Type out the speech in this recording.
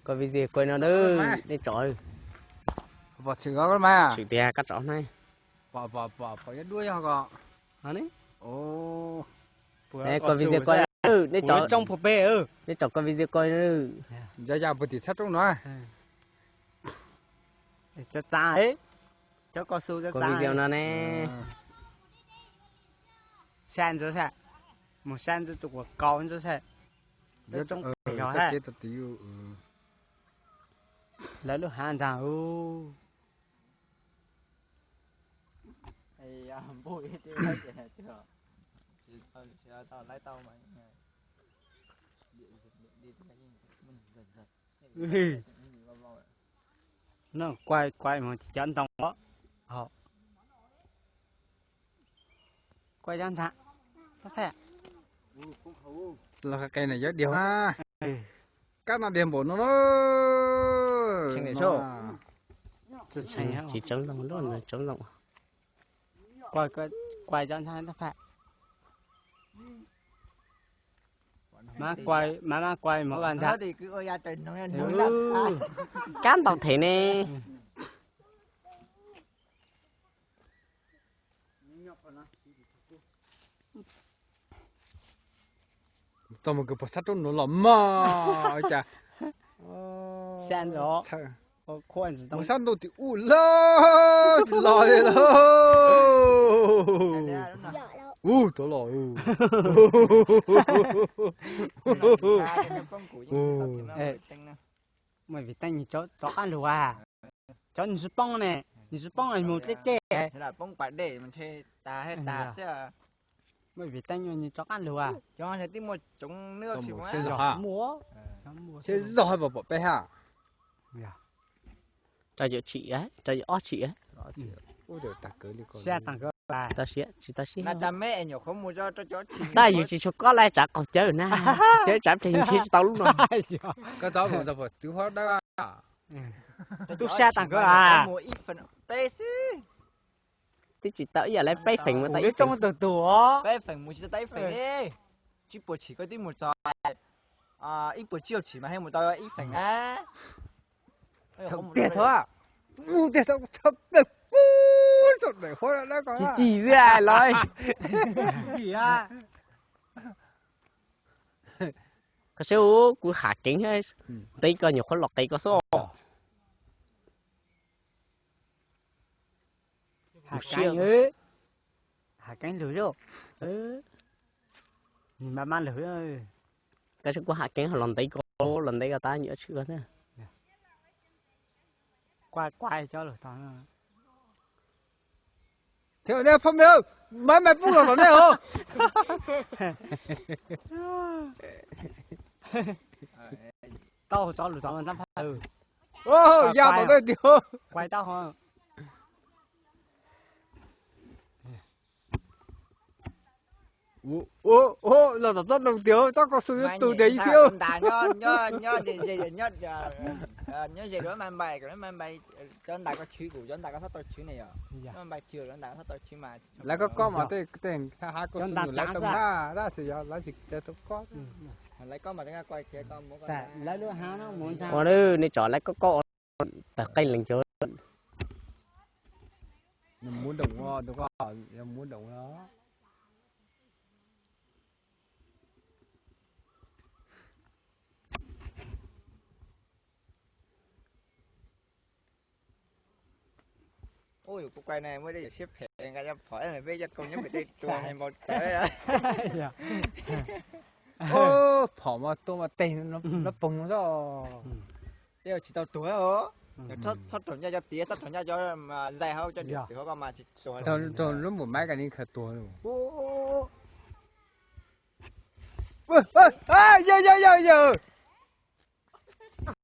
Koj video kuj no xwb, nej tsov. Tshwm tiag koj tsov na. Koj video koj, nej tsov, nej tsov koj video koj. Cov video no ne. Sab ntsuab sab, mus sab ntsuab tus kuas kaus ntsuab sab. Lawv lub hav ntag. No, kuai kuai mus cov ntoo os. Kuai cov ntsa. Los qe na yog diag. Kab no diag npaum no na. Tsis tseev zoo, tseev zoo. Kuai cov ntsa tab phaj. Mas mas kuai mus ua ntsa. Kab ntau them ne. Txog mus kws pog sab roob nuav los mas cas. Mus sab ntuj tim u lawm, tsis los li lawm. Ub, rov los. Muaj vim teej rov qab lug as. Cov nws tsis poob ne, nws tsis poob mus dleb dleb. Muaj vim teej nws rov qab lug as. Muaj, seb zog hab pom peb hab. Rau yawm tshim, rau yawm ob tshim. Tsis tau siab, tsis tau siab. Tab yus tsis tshua kob laj tsav qaug cawv na, cawv tsav plig nrhiav tsis tau lub no. Tub sab tag kawg as. Twb tsis tau ib yam li peb feem mus tau ib feem. Peb feem mus tsis tau ib feem li. Tsib puas tshim koj twb mus txog ib puas tsib caug tshim mas thiaj mus tau ib feem na. Txhaum tiag txhaum, mus tiag txhaum, txhaum plaws pub saum daim huab dawb ko. Chim chim xwb los. Koj saib kuv ham keev, teb koj nyuam qhuav los qe koj xwb. Ham keev lug, nws mas mas lug. Koj saib kuv ham keev los ntev koj, los ntev koj tab nyuam tshwm koj xwb. Kuaj kuaj cov lug tod. Thiab nej phooj ywg, maiv mais poob los tom nej os. Tau tso lug tom tab phaj. Ya tom nej tiag. Kuaj tau. Los tom tsob ntoo tiag, tsob kaus su yuav tu tiag ib thiab. Nyob ze, cov ntas koj tshwv kuv, cov ntas koj txhob tau tshwv ne yom. Lawv koj kob mas tej hab kaus su nws lawv tau hab, tab sis yog lawv tsis tau kob. Ua nej tso lawv koj kob tawg qeej lees cov. Nws muab nroos, yog muab nroos no. Kuv kuaj na muaj tej yam siab phem nqa cov phom peb cov kooj nyob pem tej tua npau taws. Phom mas tua mas teg no poog xwb. Tsis tau tuag os. Txhob raug nyaj cov tiav, txhob raug nyaj cov zais hauv cov diam twm hauv ko mas tsis tuag. Raug lub npum maiv kas li khaws tuag. Yawg yawg yawg yawg.